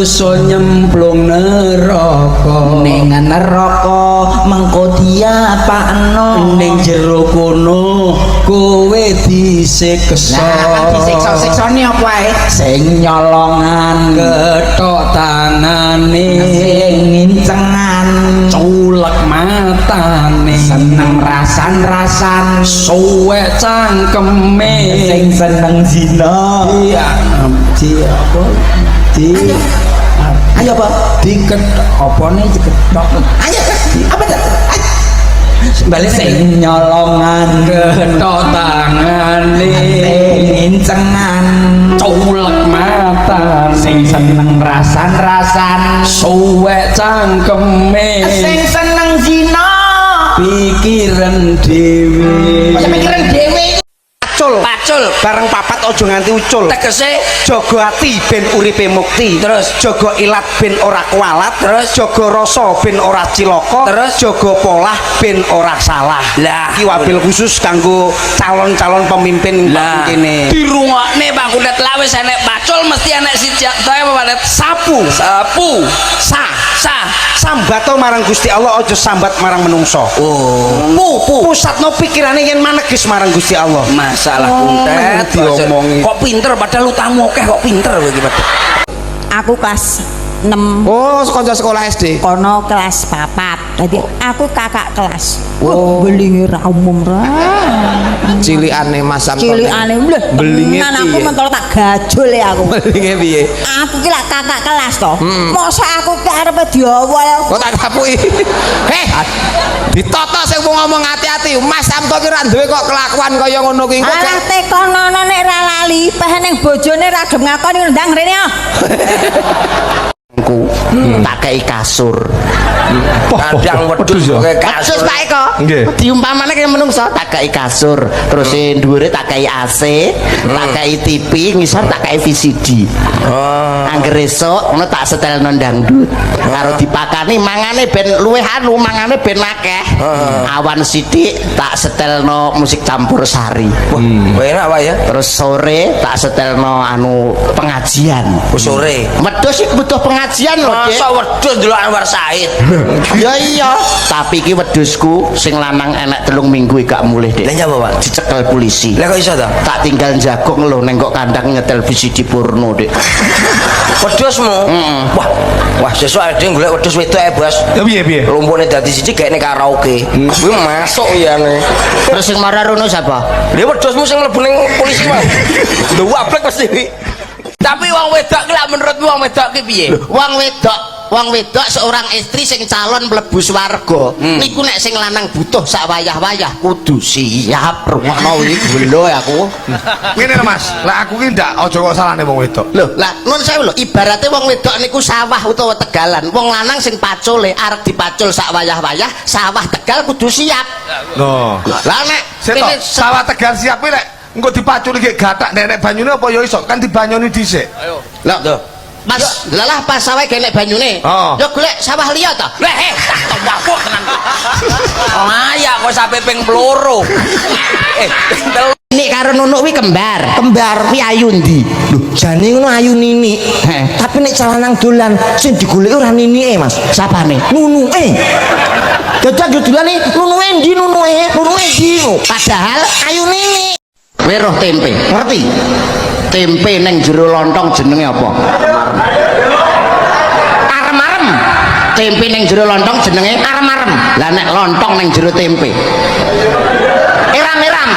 Disusul nyemplung neraka. Ning neraka mengko diapakno? Ning jero kono kowe disiksa. Lah, disiksa-siksane apa ae? Sing nyolongan, Ketok tangane, sing ngincengan, culek matane, seneng rasan-rasan, suwek cangkeme, sing seneng zina. Iya, di apa di Ayo apa? Diketok apa nih, diketok? Ayo apa tuh? Balik. Sing nyolongan, Ketok tangane, sing ngincengan, culek matane, sing seneng rasan-rasan, suwek cangkeme, sing seneng zina. Pikiran dhewe. Kok pikiran dhewe? Pacul. Pacul. Bareng papat aja nganti ucul. Tegese? Jaga ati ben uripe mukti. Terus? Jaga ilat ben ora kualat. Terus? Jaga rasa ben ora cilaka. Terus? Jaga polah ben ora salah. Lah. Iki wabil khusus kanggo calon-calon pemimpin Lah, kene. Dirungokne Bang Kuntet, lah wis enek pacul mesti enek sijak ta apa, Pak Net? Sapu. Sapu. Sa. Sa. Sambato marang Gusti Allah, aja sambat marang menungso. Oh. Pu pu. Pusatno pikirane yen manegis marang Gusti Allah. Masalah Kuntet diomongi. Kok pinter, padahal utangmu akeh, kok pinter kowe iki, Pak. Aku kelas 6. Oh, kanca sekolah SD. Kono kelas 4, jadi aku kakak kelas. Wah, belinge ra umum ra. Cilikane Mas Samton. Cilikane lho. Belinge Tenan aku piye? Mentol tak gajul ya aku. Belinge piye? Aku ki lak kakak kelas to. Masa aku ki arepe diawal. Kok tak tapuki. Heh. Ditata sing wong ngomong hati-hati. Mas Samto ki ra duwe kok kelakuan kaya ngono ki. Engko Alah, tekonono nek ra lali, peh ning bojone ra gelem ngakoni, ndang rene ah. Ku tak kei kasur. Kadang wedhus kok Wedhus. Kasur. Pak Eko. Diumpamane kaya menungso, tak kei kasur, terus sing dhuwure tak kei AC, tak kei TV, ngisor tak kei VCD. Oh. Angger esuk ngono tak setelno dangdut. Karo dipakani mangane ben luwih anu, mangane ben akeh. Awan sithik tak setelno musik campur sari. Wah, enak, Pak, ya. Terus sore tak setelno anu, pengajian. Oh, sore. Wedhus iki butuh pengajian lho, Dik. Masa wedhus ndelok Anwar Said? Ya iya, tapi iki wedhusku sing lanang enek 3 minggu gak mulih, Dik. Lah, nyapa, Pak? Dicekel polisi. Lah, kok iso ta? Tak tinggal jagong lho neng kok kandang nyetel VCD porno, Dik. Wedhusmu? Wah, wah, sesuk ade golek wedhus wedok e, Bos. Ya piye piye? Lumpune dadi siji gaene karaoke. Kuwi masuk ya ne. Terus sing marah rono sapa? Lha, wedhusmu sing mlebu ning polisi mau. Lho, wablek mesti. Tapi wong wedok ki lak menurutmu wong wedok ki piye? Wong wedok, wong wedok seorang istri sing calon mlebu swarga niku nek sing lanang butuh sak wayah-wayah kudu siap. Rungokno iki gelo aku. Ngene lho, Mas, lah aku ki ndak, aja kok salahne wong wedok. Lho, lah nun sewu lho, ibarate wong wedok niku sawah utawa tegalan. Wong lanang sing pacule arep dipacul sak wayah-wayah, sawah tegal kudu siap. Loh. Lah nek Seto, sawah tegal siap kuwi lek engko dipacul iki gatak nek banyune apa ya iso kan dibanyoni dhisik. Lah, Mas, lah pas sawah gak enek banyune. Oh. Ya golek sawah liya ta. Lah, eh, tak wapuk tenan. Layak kok sampe ping 2. Eh, ping 3. Nik karo Nunuk kuwi kembar. Kembar. Kuwi ayu ndi? Lho, jane ngono ayu Nini. Tapi nek lanang dolan sing digoleki ora Ninike, Mas. Sapane? Nunuke. Dadi anggere dolane, nunuke ndi, nunuke, nunuke ndi ngono. Padahal Ayu Nini. Kowe roh tempe. Ngerti? Tempe neng jero lontong jenenge apa? Arem-arem. Tempe neng jero lontong jenenge Arem-arem. Lah, nek lontong neng jero tempe? Eram-eram.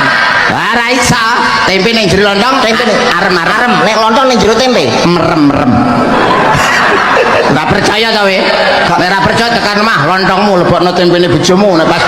Wah, ra iso. Tempe neng jero lontong, Tempe arem-arem. Arem, nek lontong ning jero tempe. Merem-merem. Nggak percaya kowe? Nek ra percaya tekan omah, lontongmu lebokno tempene bojomu nek pas.